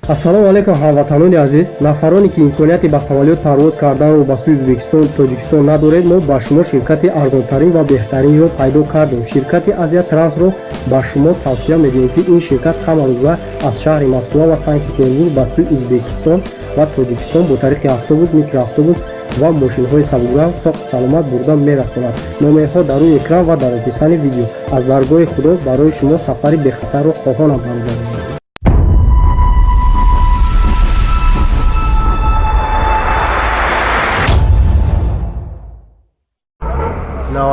Ассалому алайкум, ҳамватанони азиз. Нафароне ки имконияти ба самолёт парвоз карданро ба сӯи Ӯзбекистон, Тоҷикистон надоред, мо ба шумо ширкати арзонтарин ва беҳтаринро пайдо кардем. Ширкати Азия Трансро ба шумо тавсия медиҳем, ки ин ширкат ҳамарӯза аз шаҳри Москва ва Санкт Петербург ба сӯи Ӯзбекистон ва Тоҷикистон бо тариқи автобус, микроавтобус ва мошинҳои сабукранг соқу саломат бурда мерасонад. Номерҳо дар рӯи экран ва дар описании видео. Аз даргоҳи Худо барои шумо сафари бехатарро хоҳонам, бародарон.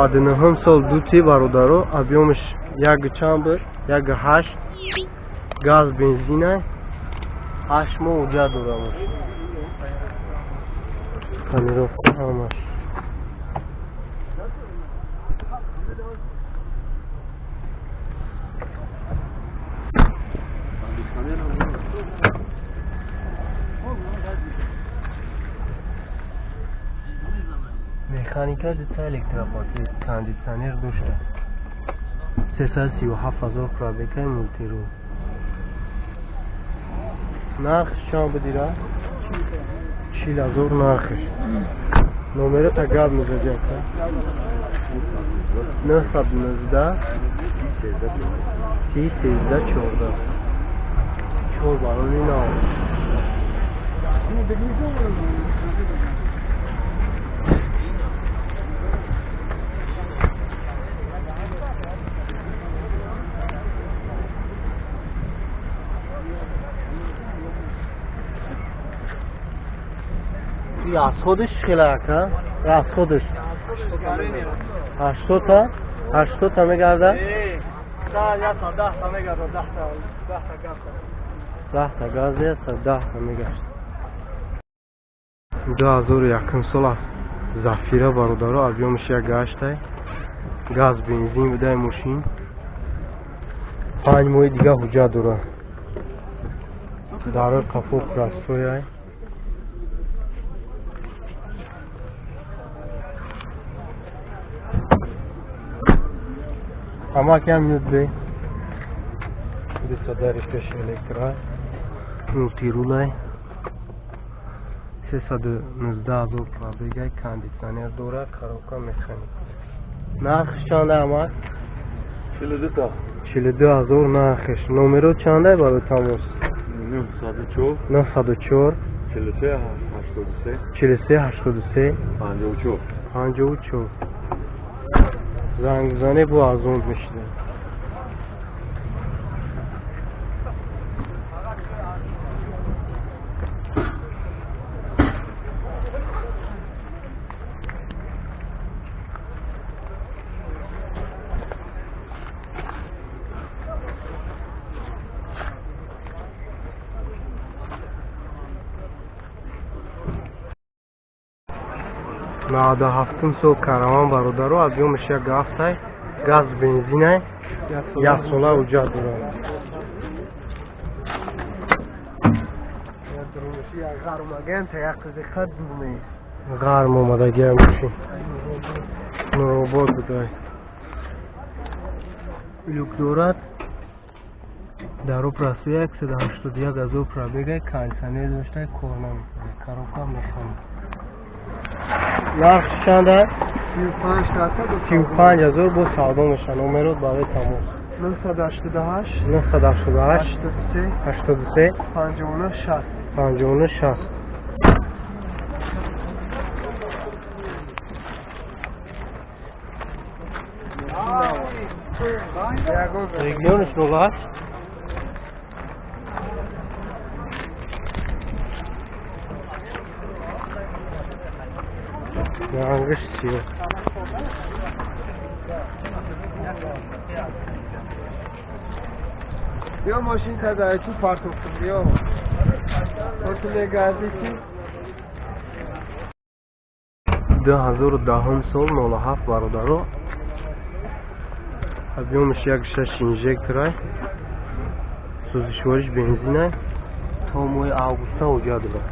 99-ум сол дути, бародаро, объём аш як чанд буд? 1,8, газ, бензина, 8 моҳ ҳуҷҷат дора мошин, тонировка ҳамаш. Механика, дута электропакет, кондитсионер дошта, 337 000 пробег аи, мультирул. Нархш чанд будира? 40 000 нархш. Номерота гап мезади, ака? 919 30 13 14. Чор балони нав. Расход аш хела, ака? Расход аш 80та, 80та мегарда, 10та газ, 10та мегашт. 2001-ум сол аст Зафира, бародаро, объём аш 1,8-ай, газ, бензин будай мошин, 5 моҳи дига ҳуҷҷат дорад. Дарои қафо простой ай. Амак, як минут бе. Дута дари пеши электро, мультирул ай, 319 000 пробег ай, кондитсионер дорад, коробка механик. Нархш чанда, амак? 42 000 нархш. Номеро чандай барои тамос? 904 43 83 54. Занг бизане, бо арзон мешида. 97-ум сол Караван, бародаро, объём аш 1,7-ай, газ, бензинай, як сола ҳуҷҷат дорад. Ғарм омадагиай мошин, Нуробод будай. Люк дорад, даро простой, 181 000 пробег ай, кондитсионер доштай, кор намекунад, коробка механик. Нархш чанда? 35 000, бо савдо меша. Номерот барои тамос? 988 988 83 83 59 60. 59 60. Регионш 08. Рангаш сиёҳ. Биё, мошин та ту партофтум, биё. Ту мегардӣ ки. 2010-ум сол, 07, бародаро, объём аш 1,6, инжектор ай, сӯзишвориш бензинай, то моҳи августа ҳуҷҷат дорад.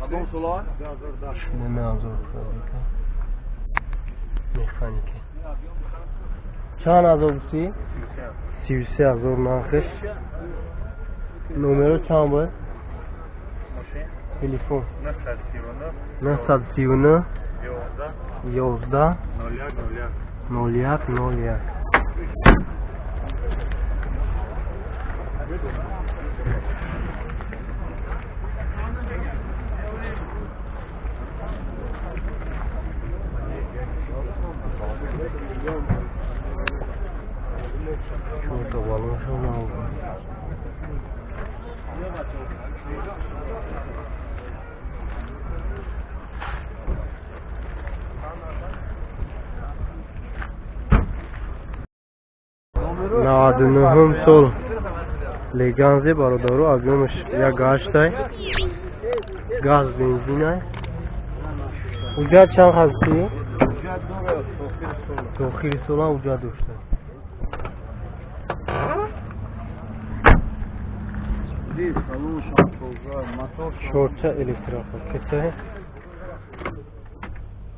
Кадом сола? 2010 пробега. Механика. Чанд ҳазор гуфтӣ? 33 ҳазор нархш. Номеро чанд буд? Телефон 939 11 01 01. Чорта балоншо нав. 99 сол Леганзе бародару объёмаш 1.8 газ бензинай. Уҷа чанд ҳастӣ? То охири сола уҷа дошта. Шорча электропакета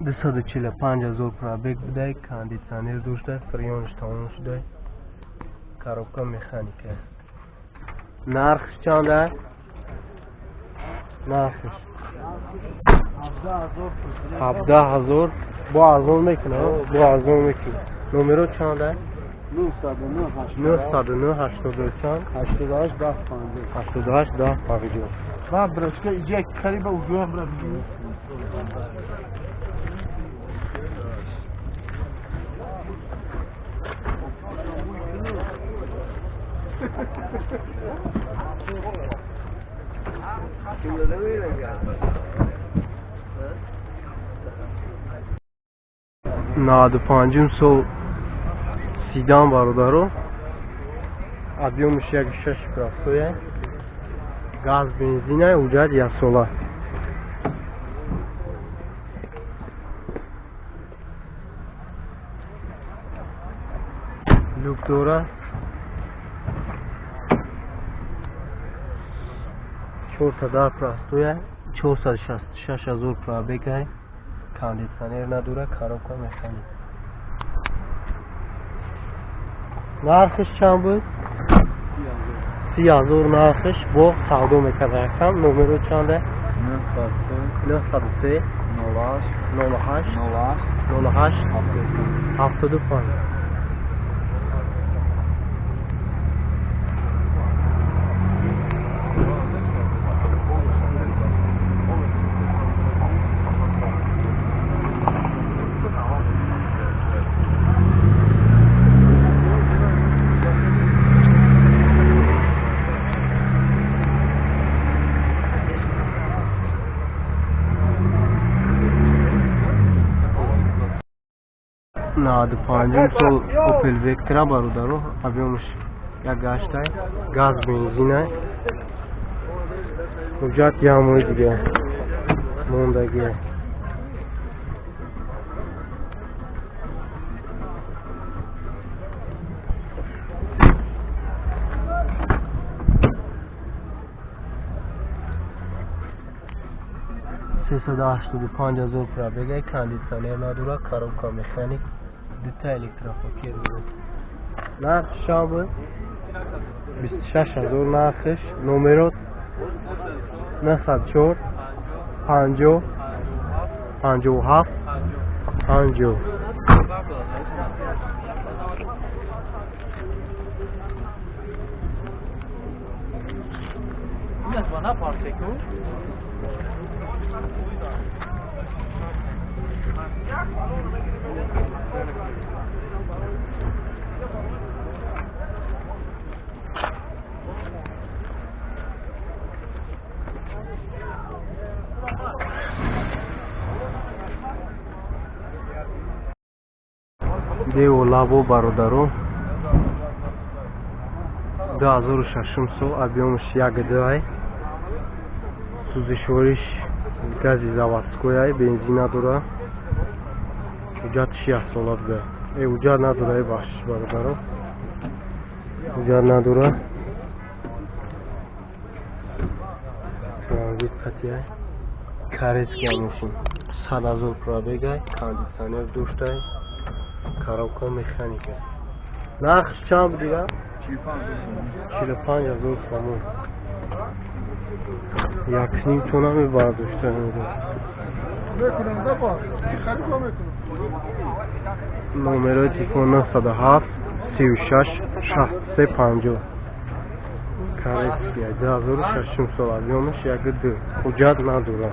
245 ҳазор пробег будай, кондитсионер дошта, фреонш тамом шудай, коробка механика. Нархш чанда? Нархш 17 ҳазор. Бо арзон мекуна? Бо арзон мекуна. Номеро чанда? 909 84 88 10 50. 88 10 50. Ва брачка иҷа қариба уҷоям бра бигир. Наваду панҷум сол Сидан бародаро, объёмаш 1.6 простое, газ бензина, уҷад яксола. Люк дора. 4 дар простое, 466 ҳазор пробегай, кондитсионер надора, коробка механик. Нархш чанд буд? 30 ҳазор нархш. Бо савдо мекарда якам. Номеро чанда? 903 08 08 08 75. 95 сол Opel Vectra бародаро, объёмаш 1.8 газ бензина. Ҳуҷҷат як моҳи дига мондагия. 385 ҳазор пробега, кондитсионер надора, коробка механик, дута электропакет дорад. Нарх чанд буд? 26 ҳазор нархш. Номеро 904 50 57 50. Дево лабо бародаро, 2006 сол, объёмаш 1.2, сӯзишвориш гази заводскояй, бензин надора, ҳуҷҷатш яксола буда. Ҳуҷҷат надора, бахшиш бародаро, ҳуҷҷат надора. Транзит Қатия корейская мошин, 100 000 пробегай, кондитсионер доштай, коробка механика. Нархш чанд будига? 45 000 сомон. Якним тона мебардошта. Мекунам, да, ба. Хеле мекунам. Номерои телефон 907 36 63 50. Корейская, 2006 сол, объёмаш 1,2, ҳуҷҷат надорад.